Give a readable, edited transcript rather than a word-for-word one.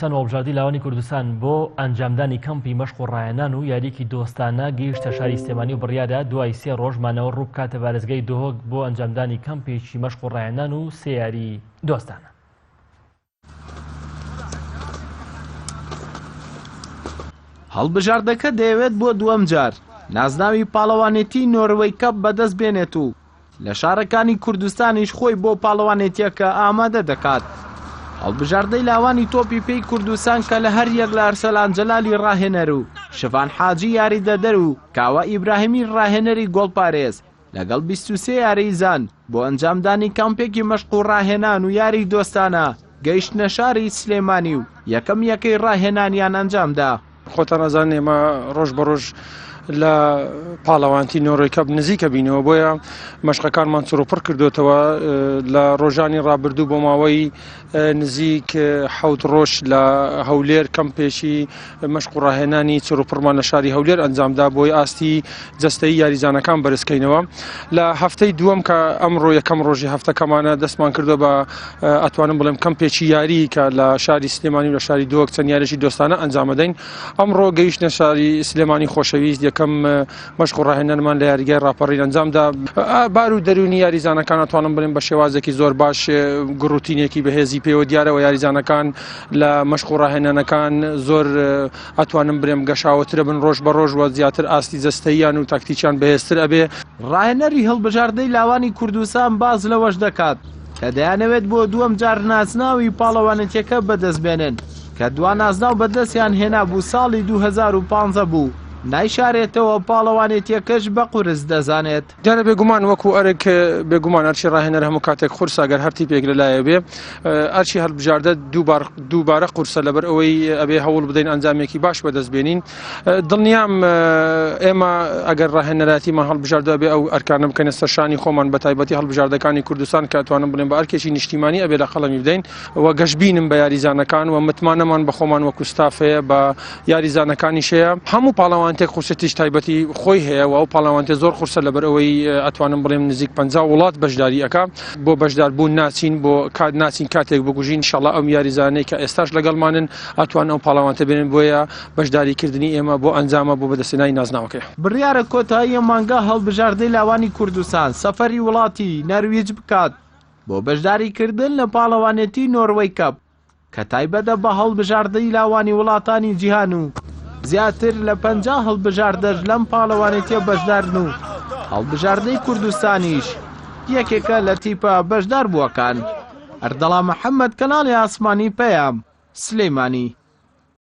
کوردستان و هەڵبژاردەی لاوانی کوردستان بۆ ئەنجامدانی کەمپی مەشق و ڕاهێنان و یارییەکی دۆستانە گەیشتە شاری سلێمانی و بڕیارە دوای سێ ڕۆژ مانەوە ڕووبکاتە پارێزگای دهۆک بۆ ئەنجامدانی کەمپێکی مەشق و ڕاهێنان و سێ یاری دۆستانە. هەڵبژاردەکە دەیەوێت بۆ دووەم جار نازناوی پاڵەوانێتی نۆروەی کەپ بەدەست بێنێت و لە شارەکانی کوردستانیش خۆی بۆ پاڵەوانێتیەکە ئامادە دەکات. هەڵبژاردەی لاوانی تۆپی پێی کوردستان کە لە هەر یەک لە ئەرسەلان جەلالی ڕاهێنەر و شڤان حاجی یاریدەدەر و کاوە ئیبراهیمی ڕاهێنەری گۆڵپارێز لەگەڵ 23 یاریزان بۆ ئەنجامدانی کامپێکی مەشق و ڕاهێنان و یاری دۆستانە گەیشتنە شاری سلێمانی و یەکەم یەکەی ڕاهێنانیان ئەنجامدا. خۆتان ئەزانن ئێمە ڕۆژ بە ڕۆژ لە پاڵەوانتی نۆرۆی کەپ نزیکە بینەوە بۆیە مەشقەکانمان چڕوپڕ کردوێتەوە لە ڕۆژانی ڕابردوو بۆ ماوەی نزیک حەوت ڕۆژ لە هەولێر کەمپێکی مەشق و ڕاهێنانی چڕوپڕمان لە شاری هەولێر ئەنجامدا بۆی ئاستی جەستەیی یاریزانەکان بەرزکەینەوە لە هەفتەی دووەم کە ئەمڕۆ یەکەم ڕۆژی هەفتەکەمانە دەستمان کردو بە ئەتوانم بڵێم کەمپێکی یاری کە لە شاری سلێمانی و لە شاری دۆک چەند یاریی دۆستانە ئەنجامەدەین ئەمڕۆ گەیشتە شاری سلێمانی خۆشەویست یەکەم مەشق و ڕاهێنانمان لە یاریگای ڕاپەڕین ئەنجامدا بار و دەرونی یاریزانەکان ئەتوانم بڵێم بە شێوازێکی زۆر باش گڕوتینێکی بەهێزی پێوە دیارەوە یاریزانەکان لە مەشق و ڕاهێنانەکان زۆر ئەتوانم برێم گەشاوەترە بن ڕۆژ بە ڕۆژ وە زیاتر ئاستی جەستەییان و تاکتیکیان بەهێزتر ئەبێ. ڕاهێنەری هەڵبژاردەی لاوانی کوردستان باس لەوەش دەکات کە دەیانەوێت بۆ دووەم جار نازناوی پاڵەوانێتیەکە بەدەستبێنن کە دوا نازناو بەدەستیان هێنابوو ساڵی 2015 بوو، نایشارێتەوە پاڵەوانێتیەکەش بە قورس دەزانێت. دیارە بێگومان وەکو ئەرک بێگومان ئەرکی ڕاهێنەر هەموو کاتێک قورسە گەر هەر تیپێک لەلایە بێ ئەرکی هەڵبژاردە دووبار دووبارە قورسە لەبەر ئەوەی ئەبێ هەوڵ بدەین ئەنجامێکی باش بەدەست بێنین دڵنیام ئێمە ئەگەر ڕاهێنەراتیمان هەڵبژاردە بێ ئەو ئەرکانە بکەنە سەرشانی خۆمان بە تایبەتی هەڵبژاردەکانی کوردستان کە توانم بڵێم بە ئەرکێکی نیشتیمانی ئەبێ لە قەڵەمی بدەین و گەشببینم بە یاریزانەکان و متمانەمان بە خۆمان وەکو ستافەیە بە یاریزانەکانیش هەیە هەموو پاڵەوانتێک قورسێتیش تایبەتی خۆی هەیە و ئەو پاڵەوانتێ زۆر قورسە لەبەر ئەوەی ئەتوانم بڵێم نزیک 50 وڵات بەشداری ئەکا بۆ بەشدار بوون ناچین بۆ کات ناچین کاتێک بگوژین ئینشاڵڵا ئەم یاریزانەی کە ئێستاش لەگەڵمانن ئەتوان ئەو پاڵەوانتە بێنن بۆیە بەشداریکردنی ئێمە بۆ ئەنجامە بۆ بەدەستهێنانی نازناوەکەیە. بڕیارە کۆتایی ئەم مانگە هەڵبژاردەی لاوانی کوردستان سەفەری وڵاتی نەرویج بکات بۆ بەشداریکردن لە پاڵەوانێتی نۆروەی کەپ. کە تایبەتە بە هەڵبژاردەی لاوانی وڵاتانی جیهان و زیاتر لە 50 هەڵبژاردەش لەم پاڵەوانێتیە بەشدارن و هەڵبژاردەی کوردستانیش یەکێکە لە تیپە بەشداربووەکان. ئەردەڵان محەمەد، کەناڵی ئاسمانی پەیام، سلێمانی.